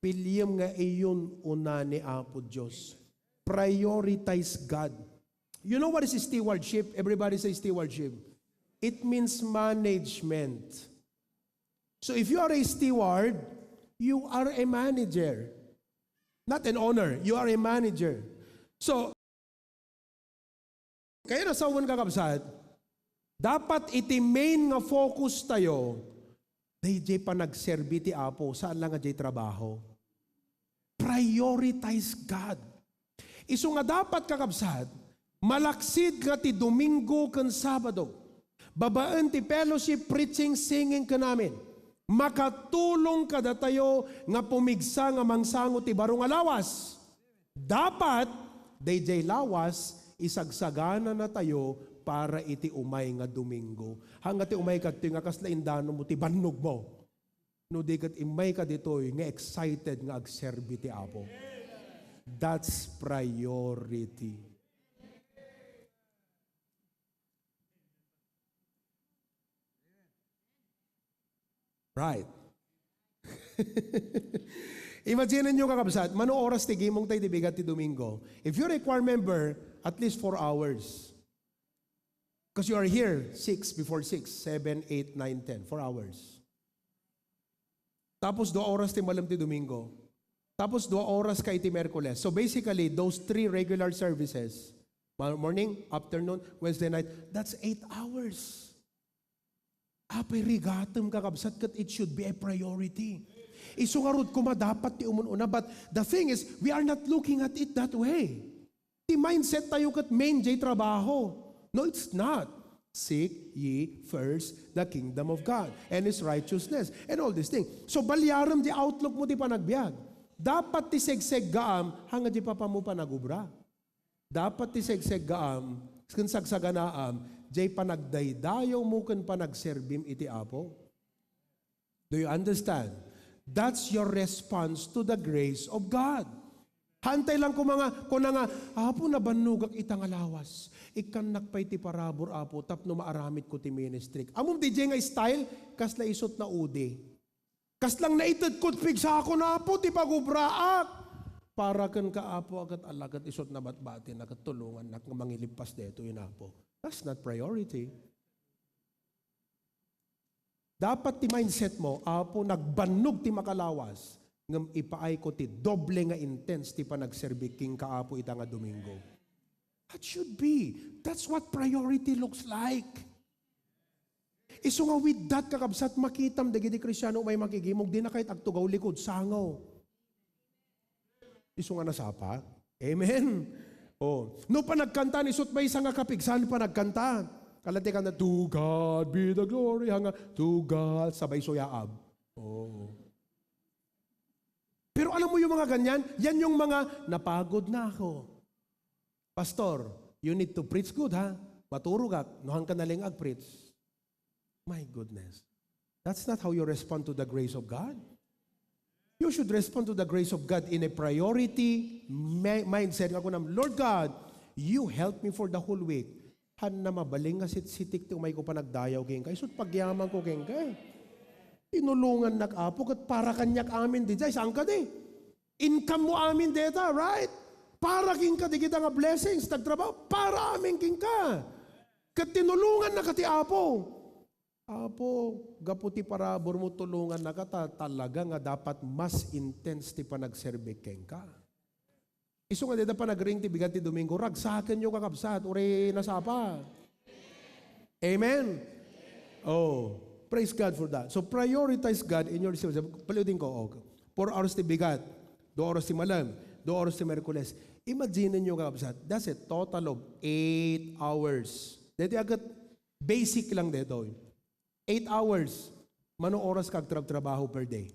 piliem nga iyun-una ni Apo Dios. Prioritize God. You know what is stewardship? Everybody say stewardship. It means management. So if you are a steward, you are a manager. Not an owner, you are a manager. So, kaya na sawen, kakabsat, dapat iti main nga focus tayo, dayjay panagserbi ti Apo, saan lang nga jay trabaho. Prioritize God. Isu nga dapat, kakabsat, malaksid nga ti Domingo ken Sabado, babaen ti fellowship, preaching, singing, ken amin, makatulong kadatayo nga pumigsa nga mangsango ti baro nga lawas. Dapat, dayjay lawas, isagsagananatayo para iti umay nga Domingo. Haan nga ti umay kadtoy nga kasla indanommo ti bannogmo. No di ket immayka ditoy nga excited nga agserbi ti Apo. That's priority. Right. Imagine niyo, kakabsat, mano oras ti gimong tayo ti bigat ti Domingo. If you're a choir member, at least four hours. Because you are here six, before six, seven, eight, nine, ten, four hours. Tapos dua oras ti malem ti Domingo. Tapos dua oras ka iti Miyerkules. So basically, those three regular services, mo-, morning, afternoon, Wednesday night, that's eight hours. Apay rigatem, kakabsat, ket it should be a priority. Isu ngarud koma dapat ti umun-una, but the thing is, we are not looking at it that way. Ti mindset tayo ket main jay trabaho. No, it's not. "Seek ye first the kingdom of God and His righteousness and all these things." So, balyarem ti outlook mo ti panagbiag. Dapat ti segseggaam, haan nga jay papamo panagubra. Dapat ti segseggaam, ken sagsaganaam, jay panagdaydayaw mo ken panagserbim iti Apo. Do you understand? That's your response to the grace of God. Hantay lang ko mga, kuna nga, "Apo, nabannogak ita nga lawas. Ikkannak pay ti parabur, Apo, tapno maaramidko ti ministry." Ammom diay nga style, kasla isut na udi. Kaslang naitedko, pigsakon, Apo, ti pagubraak. Para kenka, Apo, a ket ala ket isut nabatbatina ket tulongannak nga mangilippas daytoy, Apo. That's not priority. Dapat ti mindset mo, "Apo, nagbannog ti makalawas, ngem ipaayko ti doble nga intense ti panagserbik kenka, Apo, ita nga Domingo." That should be. That's what priority looks like. Isu nga with that, kakabsat, makitam dagiti Kristiano umay makigimog, dina kayat agtugaw likod, sangaw. Isu nga nasapa. Amen. Oh, no panagkanta, isut maysa nga kapigsan panagkanta. Kala ti kanta, "To God be the glory," hanga, "To God," sabay suyaab. Oh. Pero alam mo yung mga ganyan, yan yung mga, "Napagod na ako." Pastor, you need to preach good, ha? Maturogak, no, hangka na lang ag-preach. My goodness. That's not how you respond to the grace of God. You should respond to the grace of God in a priority mi-, mindset. Nga kunam, "Lord God, you help me for the whole week." Hanna mabalin nga sitsitik ti umayko panagdayaw kenka. Isut pagyamanko kenka. Tinulongannak, Apo, ket para kaniak amin diay, saan ka di? Income mo amin deta, right? Para kenka dagita nga blessings, nagtrabaho, para amin kenka. Ket tinulongannaka ti Apo. "Apo, gapu ti paraburmo, tulongannaka ta talaga nga dapat mas intense ti panagserbik kenka." Isu nga dida panagring ti bigat ti Domingo, ragsakenyo, kakabsat, uray nasapa. Amen? Oh, praise God for that. So, prioritize God in your service. Paliudin ko, oh, four hours ti bigat, dua oras ti malem, dua oras ti Miyerkules. Imagine nyo, kakabsat, that's a total of eight hours. Dito agad, basic lang dito. Eight hours. Mano oras ka agtrabtrabaho per day?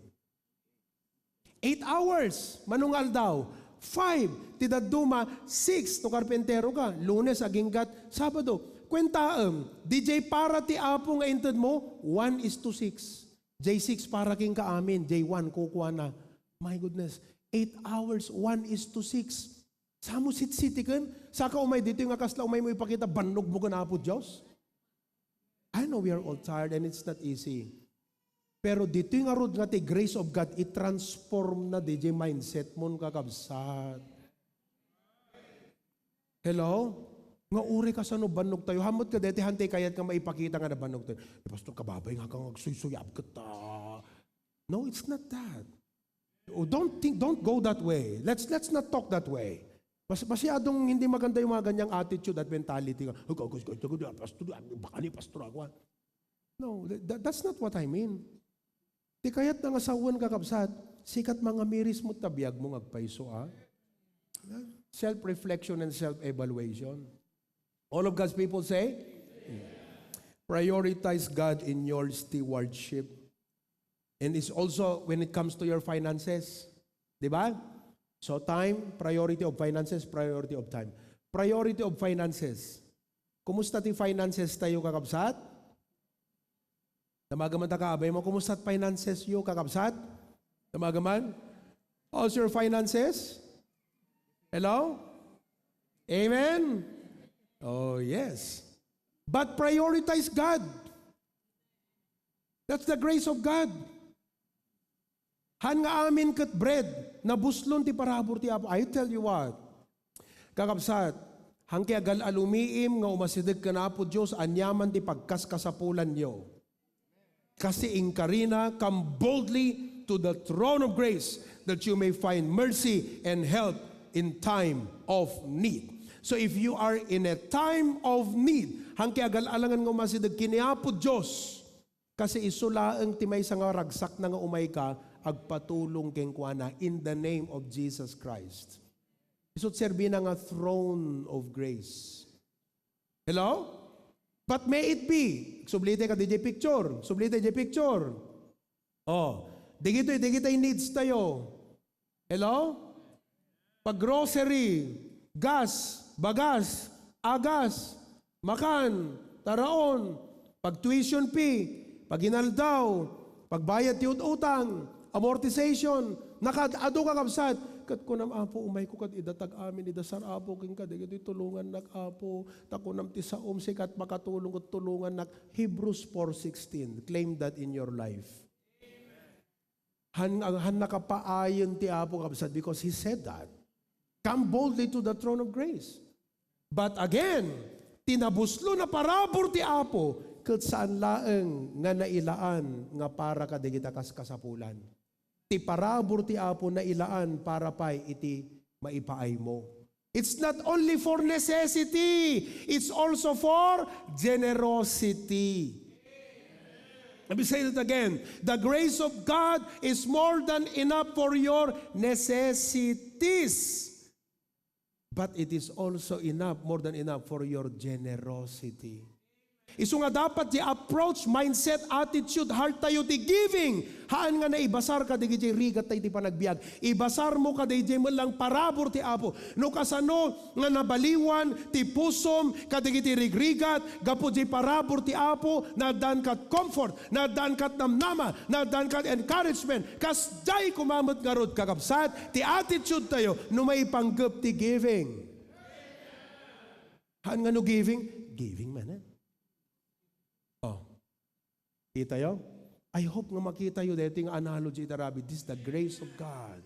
Eight hours. Mano nga aldaw? Five. Ti dadduma, six. No karpentero ka, Lunes aginggat Sabado. Kuentaem, diay para ti Apo nga inted mo, one is to six. Diay six para kenka amin, diay one kukuana. My goodness. Eight hours, one is to six. Saan mo sitsitiken? Saka umay ditoy nga kasla umay mo ipakita, bannog mo ken Apo Dios? I know we are all tired and it's not easy. Pero ditoy ngarud nga ti grace of God, i-transform na diay mindset mo, kakabsat. Hello? Nga uray kasano bannog tayo. Hamot ka deti, hantay kayat nga maipakita nga nabannog tayo. "Eh, Pastor, kababay nga kang agsuysuyab kita." No, it's not that. Oh, don't think, don't go that way. Let's, let's not talk that way. Mas, masyadong hindi maganda yung mga ganyang attitude at mentality. Nga, "Ay, gagas, gagas, gagas, pastor, ah, baka ni pastor ako, ah." No, that, that's not what I mean. Ti kayat nga sawen, kakabsat, sikat mangamiris mo ta biag mo nga agpayso, ah. Self-reflection and self-evaluation. All of God's people say, "Prioritize God in your stewardship." And it's also when it comes to your finances. Di ba? So time, priority of finances, priority of time. Priority of finances. Kumusta ti finances tayo, kakabsat? Tamagan man ta kaabay mo, kumusta ti finances yo, kakabsat? Tamagan man? How's your finances? Hello? Amen? Oh, yes. But prioritize God. That's the grace of God. Han nga amin ket bread, nabuslon ti parabur ti Apo. I tell you what, kakabsat, han kay agal-alumiim nga umasideg ken Apo Dios, aniaman ti pagkaskasapulanyo. Kasi inkarina, come boldly to the throne of grace that you may find mercy and help in time of need. So if you are in a time of need, han kay agal-alangan nga umasideg ken Apo Dios, kasi isu laeng ti maysa nga ragsakna nga umayka, agpatulong kenkuana in the name of Jesus Christ. Isut serbina nga throne of grace. Hello? But may it be. Sublite ka diay picture. Sublite diay picture. Oh, digitoy, digitoy needs tayo. Hello? Pag-grocery, gas, bagas, agas, makan, taraon, pag-tuition fee, pag-inaldaw, pagbayad ti ut-utang, amortization, Nakaad-adu, kakabsat. Ket kunam, Apo, umayko kad idatag amin, idasar, Apo, kenka, dagitoy tulongannak, Apo. Ta kunam ti saom, sika ti makatulong ket tulongannak. Hebrews four sixteen. Claim that in your life. Han, han nakapaayen ti Apo, kabsat, because He said that. Come boldly to the throne of grace. But again, ti nabuslo a parabur ti Apo, ket saan laeng nga nailaan nga para kadagita kaskasapulan. Ti parabur ti Apo nailaan para pay iti maipaaymo. It's not only for necessity, it's also for generosity. Let me say that again. The grace of God is more than enough for your necessities. But it is also enough, more than enough for your generosity. Isu nga dapat ti approach, mindset, attitude, heart tayo ti giving. Haan nga naibasar kadagiti rigat tayo ti panagbiag. Ibasar mo kadagiti met lang parabur ti Apo. No kasano nga nabaliwan ti pusom kadagiti rigrigat gapu di parabur ti Apo, nadan kat comfort, nadan kat namnama, nadan kat encouragement. Kasdiay koma met ngarud, kakabsat, ti attitude tayo no maipanggep ti giving. Haan nga no giving, giving man, eh. Oh. Kitayo? I hope nga makitayo daytoy nga analogy ita rabii. This is the grace of God.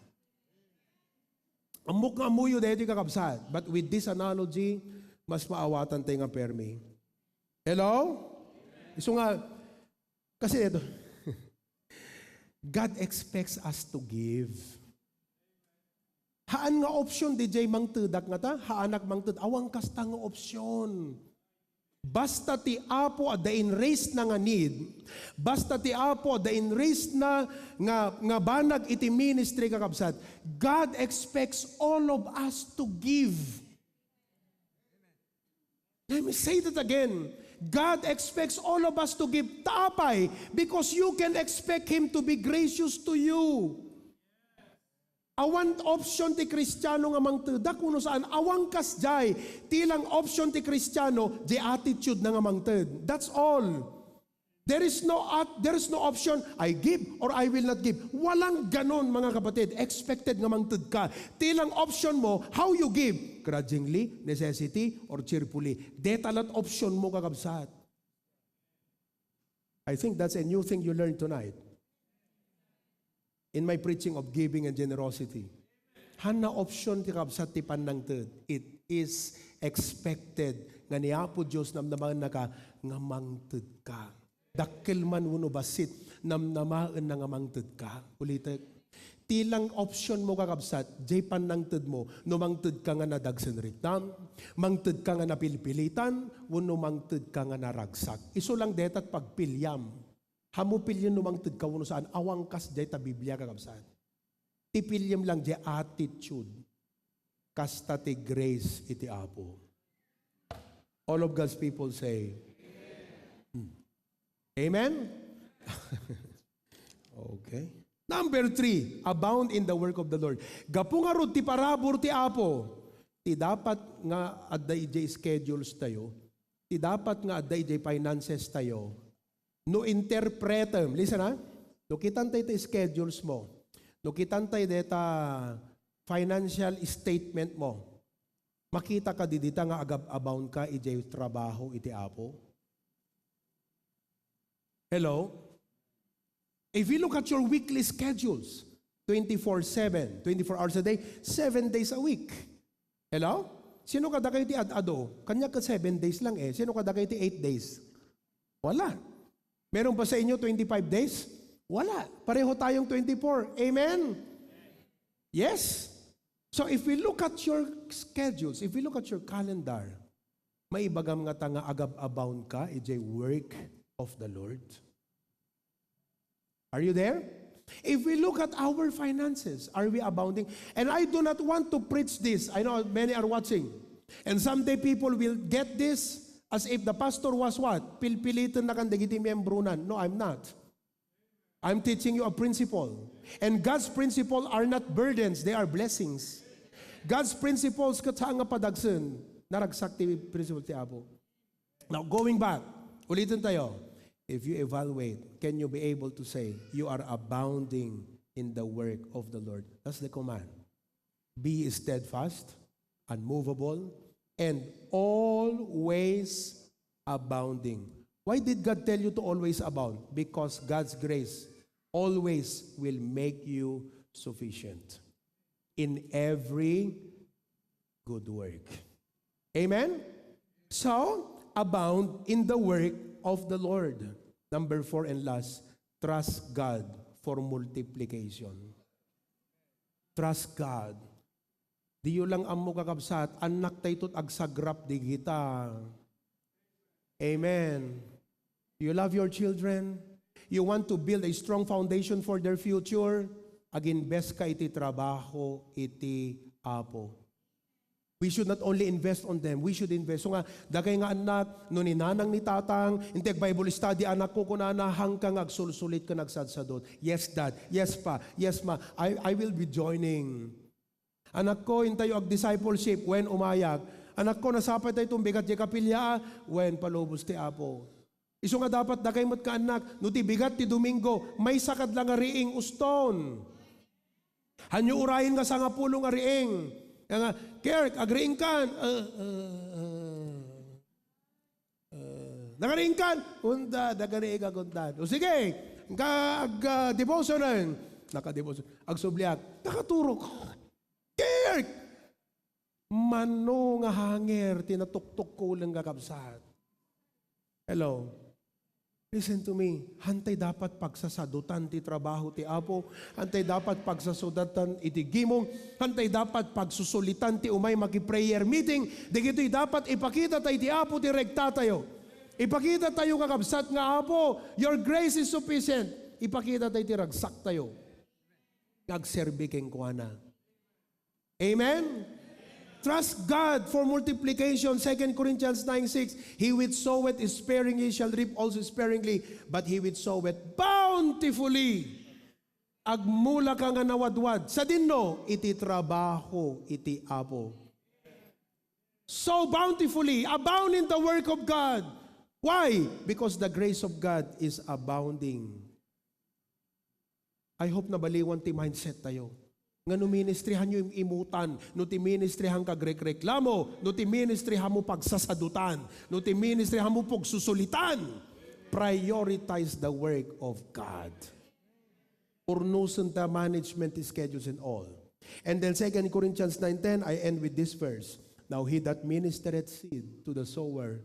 Ammok nga ammoyo daytoy, kakabsat. But with this analogy, mas maawatan tayo nga permi. Hello? Isu nga, kasi ito, God expects us to give. Haan nga option, D J, mangtedak ngata? Haanak mangted? Awan kasta nga option. Basta ti Apo adda in-raise na nga need, basta ti Apo adda in-raise na nga, nga banag iti ministry, kakabsat, God expects all of us to give. Let me say that again. God expects all of us to give. Ta apay? Because you can expect Him to be gracious to you. Awan option ti Kristiano nga mangtedak wenno saan. Awan kasdiay. Ti lang option ti Kristiano, di attitude na nga mangted. That's all. There is no at-, there is no option, "I give or I will not give." Walang ganon, mga kapatid. Expected nga mangted ka. Ti lang option mo, how you give. Grudgingly, necessity, or cheerfully. Deta lat option mo, kakabsat. I think that's a new thing you learned tonight. In my preaching of giving and generosity. Haan nga option ti kabsat ti pannangted. It is expected nga ni Apo Dios namnamaennaka nga mangted ka. Dakkel man wenno bassit, namnamaenna nga mangted ka. Ulitek, ti lang option mo, kakabsat, jay pannangted mo, no mangted ka nga nadagsen riknam, mangted ka nga napilpilitan, wenno mangted ka nga naragsak. Isu lang detat pagpiliam. Hammo pilien no mangted ka wenno saan, awan kasdiay ta Biblia, kakabsat. Ti piliem lang jay attitude. Kasta ti grace iti Apo. All of God's people say, hmm. Amen? Okay. Number three, abound in the work of the Lord. Gapu ngarud ti parabur ti Apo, ti dapat nga adda idiay schedules tayo, ti dapat nga adda idiay finances tayo, no interpretem, listen ha, no kitan tayo ti schedules mo, no kitan tayo deta financial statement mo, makita ka didita nga agab-abound ka idiay trabaho iti Apo? Hello? If you look at your weekly schedules, twenty-four seven, twenty-four hours a day, seven days a week. Hello? Sino kadakayo ti ad-ado? Kaniak ket seven days lang eh. Sino kadakayo ti eight days? Wala. Meron ba sa inyo twenty-five days? Wala. Pareho tayong twenty-four. Amen? Yes? So if we look at your schedules, if we look at your calendar, maibagam ngata nga agab-abound ka idiay work of the Lord? Are you there? If we look at our finances, are we abounding? And I do not want to preach this. I know many are watching. And someday people will get this as if the pastor was what? Pilpiliten na kan dagiti miyembronan. No, I'm not. I'm teaching you a principle. And God's principle are not burdens, they are blessings. God's principles ket saan nga padagsen, naragsak ti principle ti Apo. Now, going back, ulitin tayo. If you evaluate, can you be able to say, "You are abounding in the work of the Lord. That's the command. Be steadfast, unmovable, and always abounding. Why did God tell you to always abound? Because God's grace always will make you sufficient in every good work. Amen? So, abound in the work of the Lord. Number four and last, trust God for multiplication. Trust God. Diyo lang ammo, kakabsat, annak tayto agsagrap digita. Amen. You love your children? You want to build a strong foundation for their future? Aginbest ka iti trabaho iti Apo. We should not only invest on them, we should invest. So nga, dagay nga annak, no ni nanang ni tatang, integ Bible study, anakko, kunana, hangka nga agsulsulit ken agsadsadot. Yes, dad. Yes, pa. Yes, ma. I, I will be joining. Anakko, intayo ag-discipleship. Wen, umayag. Anakko, nasapay tayo itong bigat di kapilya. Wen, palubos ti Apo. Isu nga dapat dagay met ka annak, no ti bigat ti Domingo, maysa kad la nga riing uston. Hanyo urayen nga sangapulo nga riing. Nga, Kirk, agriing kan. Uh, uh, uh, uh, nagariing kan. Unda, dagariing agundan. O sige, ka, ag, uh, devotion. Naka-devotion. Agsubliak. Nakaturok. Kirk! Mano nga hanger ti natuktok ko, uleng, kakabsat? Hello? Listen to me. Hantay dapat pagsasadutan ti trabaho ti Apo. Hantay dapat pagsasadutan iti gimong. Hantay dapat pagsusulitan ti umay maki-prayer meeting. Dagitoy dapat ipakita tayo ti Apo ti regta tayo. Ipakita tayo, kakabsat, nga, Apo, your grace is sufficient. Ipakita tayo ti ragsak tayo nga agserbi kenkuana. Amen? Trust God for multiplication. Second Corinthians nine six, "He which soweth sparingly shall reap also sparingly, but he which soweth bountifully." Agmula ka nga nawadwad. Sadinno? Iti trabaho iti Apo. Sow bountifully, abound in the work of God. Why? Because the grace of God is abounding. I hope nabaliwan ti mindset tayo. Nga no ministry hanyo im-imutan, no ti ministry han kagrekreklamo, no ti ministry hanmo pagsasadutan, no ti ministry hanmo pagsusulitan, prioritize the work of God. Urnusen ta management schedules and all. And then Second Corinthians nine ten, I end with this verse. "Now he that ministereth seed to the sower,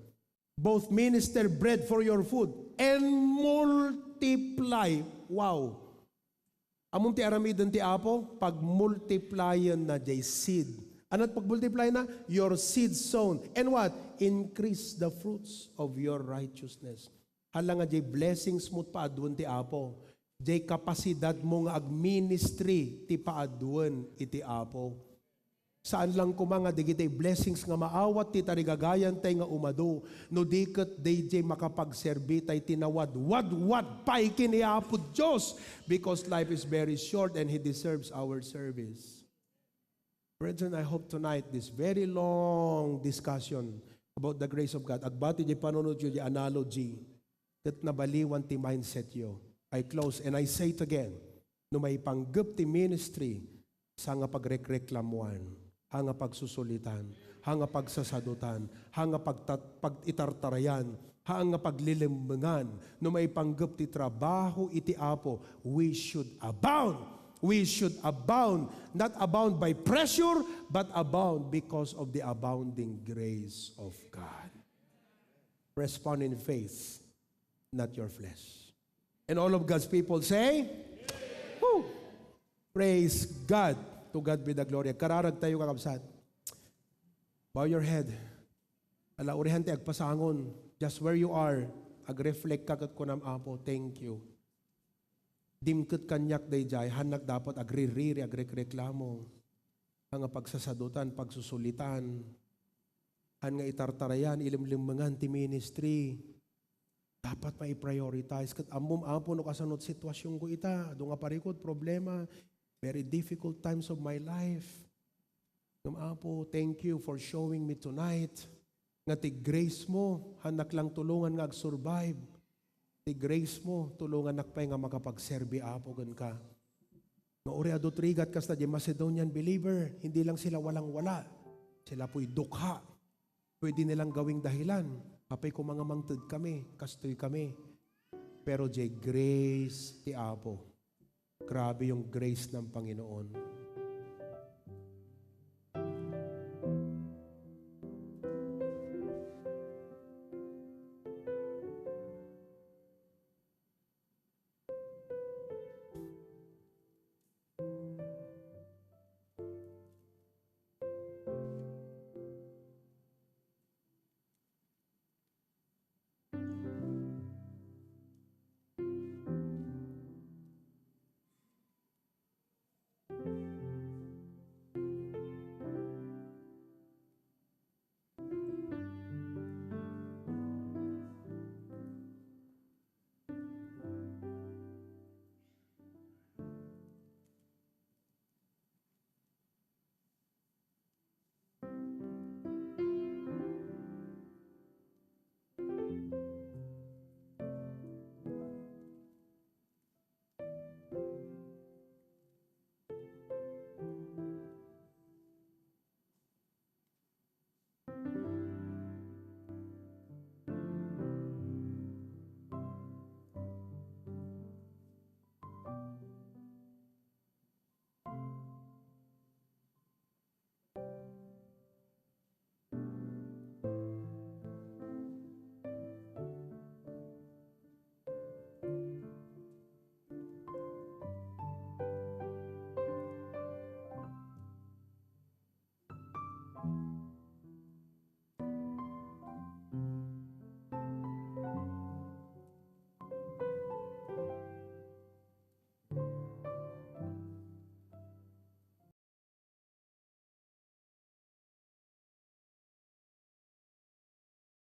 both minister bread for your food and multiply." Wow! Ammom ti aramiden ti Apo? Pagmultiplyen na jay seed. Anat pagmultiply na? Your seed sown. And what? Increase the fruits of your righteousness. Hala nga jay blessings mo paaduen ti Apo. Jay kapasidad mo nga agministry ti paaduen iti Apo. Saan lang koma nga dagiti blessings nga maawat ti tarigagayan tay nga umadu, no di ket daydiay makapagserbi tay ti nawadwadwad pay ken ni Apo Dios, because life is very short and He deserves our service. Brethren, I hope tonight this very long discussion about the grace of God, agbati di panunotyo di analogy, ket nabaliwan ti mindsetyo. I close and I say it again, no maipanggep ti ministry, sa nga pagrekreklamuan, ha nga pagsusulitan, ha nga pagsasadutan, ha nga pagtat-, pag-itartarayan, ha nga paglilemmengan, no maipanggep ti trabaho iti Apo, we should abound. We should abound, not abound by pressure, but abound because of the abounding grace of God. Respond in faith, not your flesh. And all of God's people say, "Woo!" Praise God. To God be the glory. Kararag tayo, kakabsat. Bow your head. Ala, urihan ti agpasangon. Just where you are, agreflect ka ket kunam, "Apo, thank you. Dimket kaniak daydiay, hannak dapat agririri, agrekreklamo. Ha nga pagsasadutan, pagsusulitan. Han nga itartarayan, ilemlemmengan ti ministry. Dapat mai-prioritize." Ket ammom, Apo, no kasano ti situasionko ita. Adu nga parikut, problema. Very difficult times of my life. Ngem, Apo, thank you for showing me tonight nga ti grace mo, hannak lang tulongan nga ag-survive. Ti grace mo, tulongannak pay nga makapagserbi, Apo, kenka. Nga uray adu ti rigat kasta diay Macedonian believer, hindi lang sila walang-wala. Sila po'y dukha. Pwede nilang gawing dahilan. Apay, koma nga mangted kami, kastoy kami. Pero diay grace ti Apo. Grabe yung grace ng Panginoon.